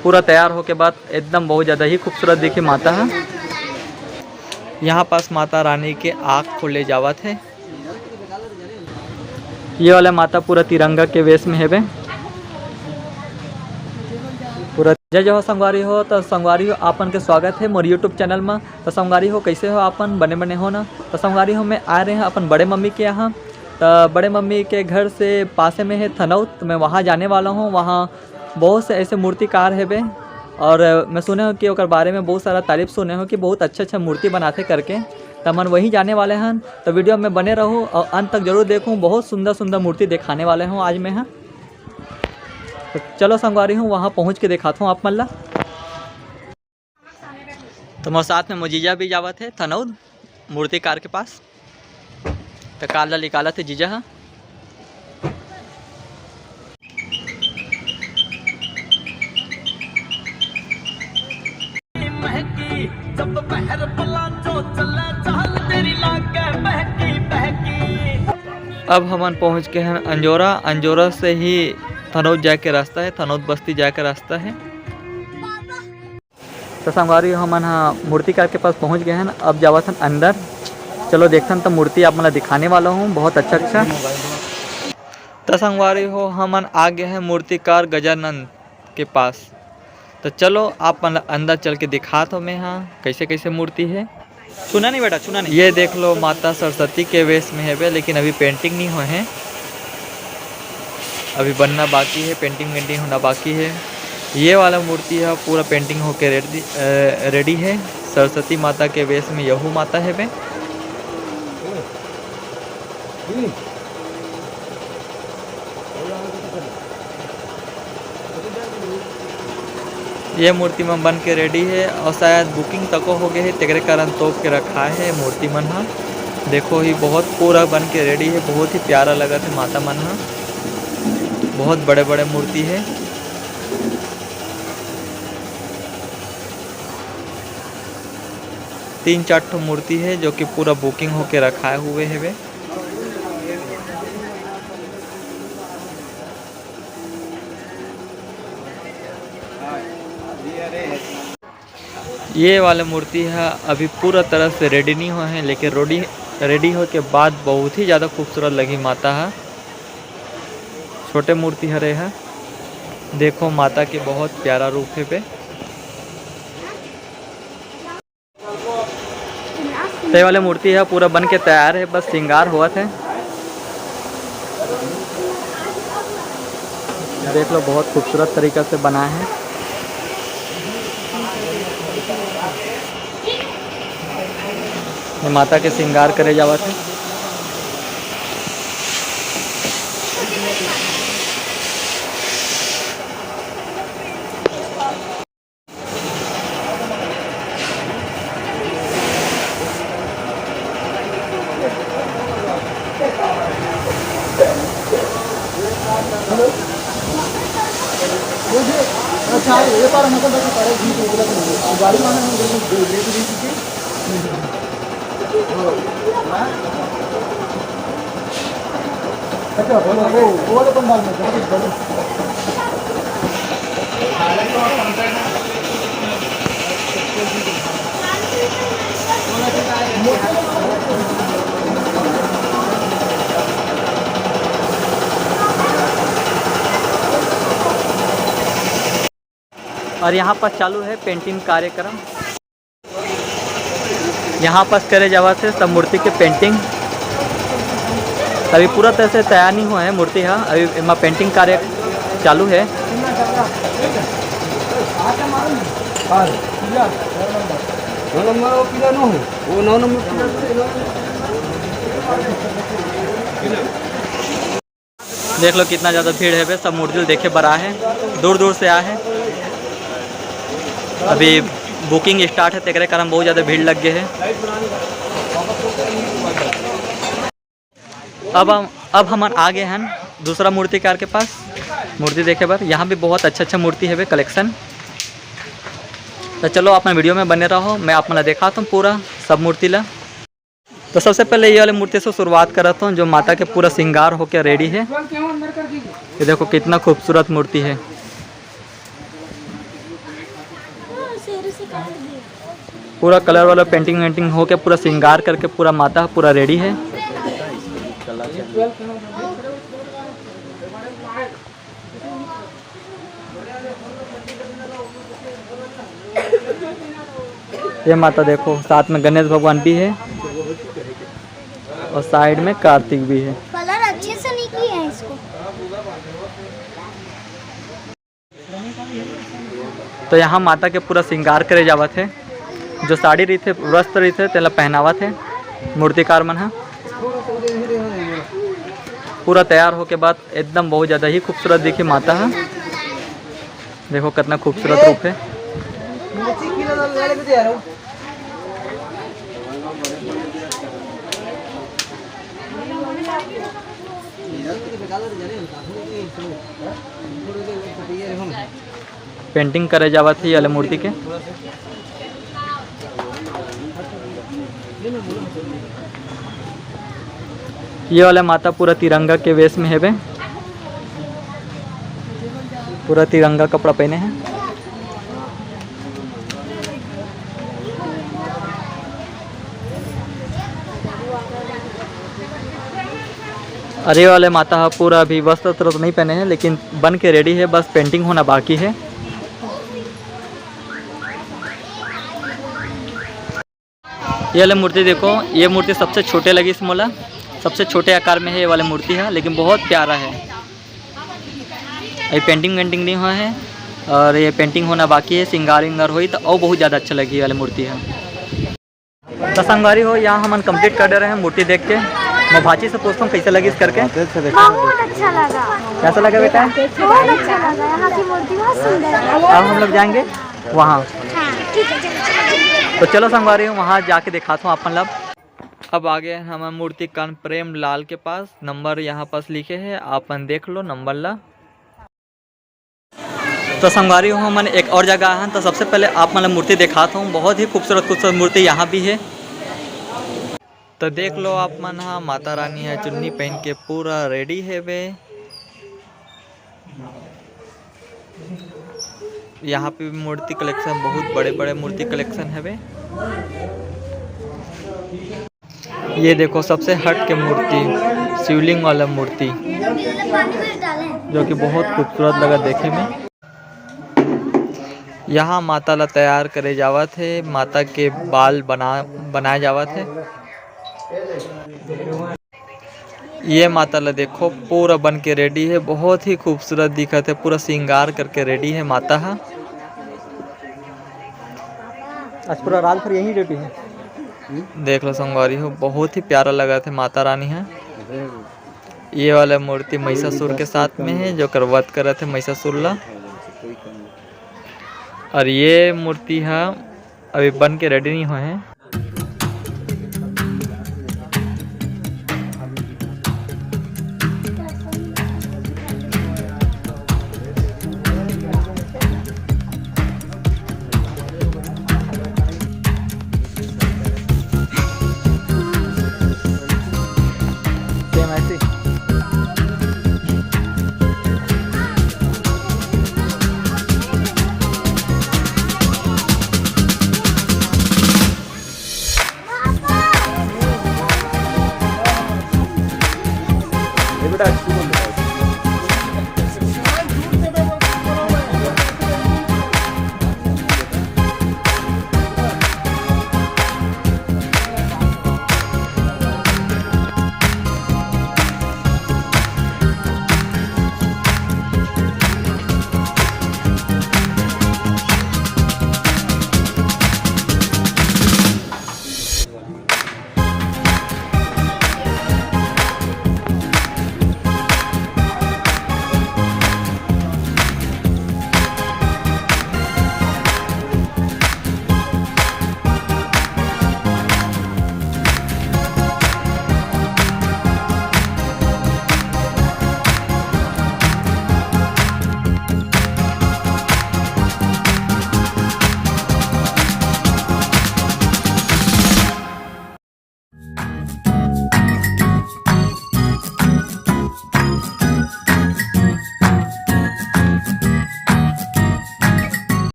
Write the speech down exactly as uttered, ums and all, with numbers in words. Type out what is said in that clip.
पूरा तैयार होके बाद एकदम बहुत ज़्यादा ही खूबसूरत दिखी माता ह। यहाँ पास माता रानी के आँख खोले जावत हे। ये वाला माता पूरा तिरंगा के वेश में हेबे। पूरा जय जय हो संगवारी हो। तो संगवारी हो, आपन के स्वागत है मोर YouTube चैनल में। तो संगवारी हो, कैसे हो आपन? बने बने हो ना? तो संगवारी हो, मैं आए रहे हैं अपन बड़े मम्मी के यहाँ। तो बड़े मम्मी के घर से पासे में है थनौत, तो मैं वहाँ जाने वाला हूँ। वहाँ बहुत से ऐसे मूर्तिकार हेबे, और मैं सुने हूँ कि ओकर बारे में बहुत सारा तारीफ सुने हूँ कि बहुत अच्छा अच्छा मूर्ति बनाथे करके। तो हमन वहीं जाने वाले हन। तो वीडियो में बने रहू और अंत तक जरूर देखू। बहुत सुंदर सुंदर मूर्ति दिखाने वाले हूँ आज मैं ह। तो चलो संगवारी हो, वहाँ पहुँच के दिखाता हूँ आप मन ला। तो मोर साथ में मोर जीजा भी जावत हे थनौद मूर्तिकार के पास। तो कार ला निकालत हे जीजा ह। महकी, जब बहर पलाचो चले, चाल तेरी लागे बहकी बहकी। अब हमन पहुंच गए हैं अंजोरा। अंजोरा से ही थनौद जाए के रास्ता है, थनौद बस्ती जाए के रास्ता है। तो संगवारी हो, हमन ह मूर्तिकार के पास पहुंच गए हैं। अब जावत हन अंदर। चलो देखथन तो मूर्ति आप मन ला दिखाने वाला हूँ, बहुत अच्छा अच्छा। तो संगवारी हो, हमन आ गए हैं मूर्तिकार गजानंद के पास। तो चलो आप मन ला अंदर चल के दिखात हो मैं हा कैसे कैसे मूर्ति है। छूना नहीं बेटा, छूना नहीं। ये देख लो, माता सरस्वती के वेश में हेबे, लेकिन अभी पेंटिंग नहीं होए हैं, अभी बनना बाकी है, पेंटिंग वेंटिंग होना बाकी है। ये वाला मूर्ति है पूरा पेंटिंग होके रेडी, अ, रेडी है। सरस्वती माता के वेश में यहू माता हेबे। ये मूर्ति मन बन के रेडी हे और शायद बुकिंग तको हो गए हे, तेकरे कारण तोप के रखाए हे मूर्ति मन ह। देखो ही, बहुत पूरा बन के रेडी हे, बहुत ही प्यारा लगत हे माता मन ह, बहुत बड़े बड़े मूर्ति हे। तीन चार ठो मूर्ति हे जो कि पूरा बुकिंग होके रखाए हुए हेवे। ये वाले मूर्ति ह अभी पूरा तरह से रेडी नहीं होए हे, लेकिन रेडी, रेडी होए के बाद बहुत ही ज़्यादा खूबसूरत लगही माता ह। छोटे मूर्ति हरे ह, देखो माता के बहुत प्यारा रूप हे बे। तो ये वाले मूर्ति ह पूरा बन के तैयार हे, बस श्रृंगार होवत हे। देख लो, बहुत खूबसूरत तरीका से बनाए हे। ये माता के श्रृंगार करे जावत हे। और यहाँ पर चालू है पेंटिंग कार्यक्रम। यहाँ पास करे जावत हे सब मूर्ति के पेंटिंग। अभी पूरा तरह से तैयार नहीं हुआ है मूर्ति ह, अभी एमा पेंटिंग कार्य चालू है। नौ नंबर वो पीला नो है, वो नौ नंबर पीला। देख लो कितना ज़्यादा भीड़ है बे, सब मूर्ति ल देखे बर आए हैं, दूर दूर से आए हैं। अभी बुकिंग स्टार्ट है, तेकरे कारण बहुत ज़्यादा भीड़ लग गए है। अब हम, अब हमन आ गए हैं दूसरा मूर्तिकार के पास मूर्ति देखे बर। यहाँ भी बहुत अच्छा अच्छा मूर्ति है बे, कलेक्शन। तो चलो, अपना वीडियो में बने रहो, मैं आप मन ला दिखाता हूँ पूरा सब मूर्ति ला। तो सबसे पहले ये वाले मूर्ति से शुरुआत करत हूँ, जो माता के पूरा श्रृंगार होके रेडी है। ये देखो, कितना खूबसूरत मूर्ति है। पूरा कलर वाला पेंटिंग वेंटिंग होके, पूरा श्रृंगार करके, पूरा माता पूरा रेडी है। ये माता देखो, साथ में गणेश भगवान भी है और साइड में कार्तिक भी है। कलर अच्छे से नहीं किए हैं इसको। तो यहाँ माता के पूरा श्रृंगार करे जावत है। जो साड़ी रहिथे, वस्त्र रहिथे, तेला पहनावत है मूर्तिकार मन ह। पूरा तैयार होके बाद एकदम बहुत ज़्यादा ही खूबसूरत दिखी माता ह। देखो, कितना खूबसूरत रूप है। पेंटिंग करे जावत है ये वाले मूर्ति के। ये वाला माता पूरा तिरंगा के वेश में हेबे, पूरा तिरंगा कपड़ा पहने हैं। अरे, ये वाले माता ह पूरा अभी वस्त्र वस्त्र तो नहीं पहने हैं, लेकिन बन के रेडी है, बस पेंटिंग होना बाकी है। ये वाले मूर्ति देखो, ये मूर्ति सबसे छोटे लगिस मोला, सबसे छोटे आकार में है ये वाले मूर्ति है, लेकिन बहुत प्यारा है। अभी पेंटिंग वेंटिंग नहीं हुआ है और ये पेंटिंग होना बाकी है। श्रृंगार विंगार होई तो और बहुत ज़्यादा अच्छा लगी ये वाले मूर्ति है। तो संगवारी हो, यहाँ हमन कंप्लीट कर दे रहे हैं मूर्ति देख के। मैं भाची से पूछता हूँ कैसे लगिस करके। बहुत अच्छा लगा। कैसा लगा बेटा? बहुत अच्छा लगा, यहाँ की मूर्ति बहुत सुंदर है। अब हम लोग जाएंगे वहाँ। हाँ, ठीक है, चलो, चलो। तो चलो संगवारी हो, वहाँ जाके दिखाता हूँ अपन ला। अब आ गए हम मूर्तिकार प्रेम लाल के पास। नंबर यहाँ पास लिखे है, अपन देख लो नंबर ला। तो संगवारी हो, हमन एक और जगह आए हन, तो सबसे पहले आप मन ला मूर्ति दिखात हूँ। बहुत ही खूबसूरत खूबसूरत मूर्ति यहाँ भी है। तो देख लो आप मन हा, माता रानी है चुन्नी पहन के पूरा रेडी हेवे। यहाँ पे भी मूर्ति कलेक्शन, बहुत बड़े बड़े मूर्ति कलेक्शन हेवे। ये देखो, सबसे हट के मूर्ति, शिवलिंग वाला मूर्ति, जो कि बहुत खूबसूरत लगा देखे में। यहाँ माता ला तैयार करे जावत हे, माता के बाल बना बनाए जावत हे। ये माता ला देखो, पूरा बन के रेडी है, बहुत ही खूबसूरत दिखत है, पूरा श्रृंगार करके रेडी है माता हा। आज पूरा रात भर यहीं रेडी है। देख लो संगवारी हो, बहुत ही प्यारा लगत है माता रानी है। ये वाला मूर्ति महिषासुर के साथ में है, जो कर वध करत है महिषासुर ला। और ये मूर्ति हा अभी बन के रेडी नहीं हुए हैं। सेम ऐसे ही।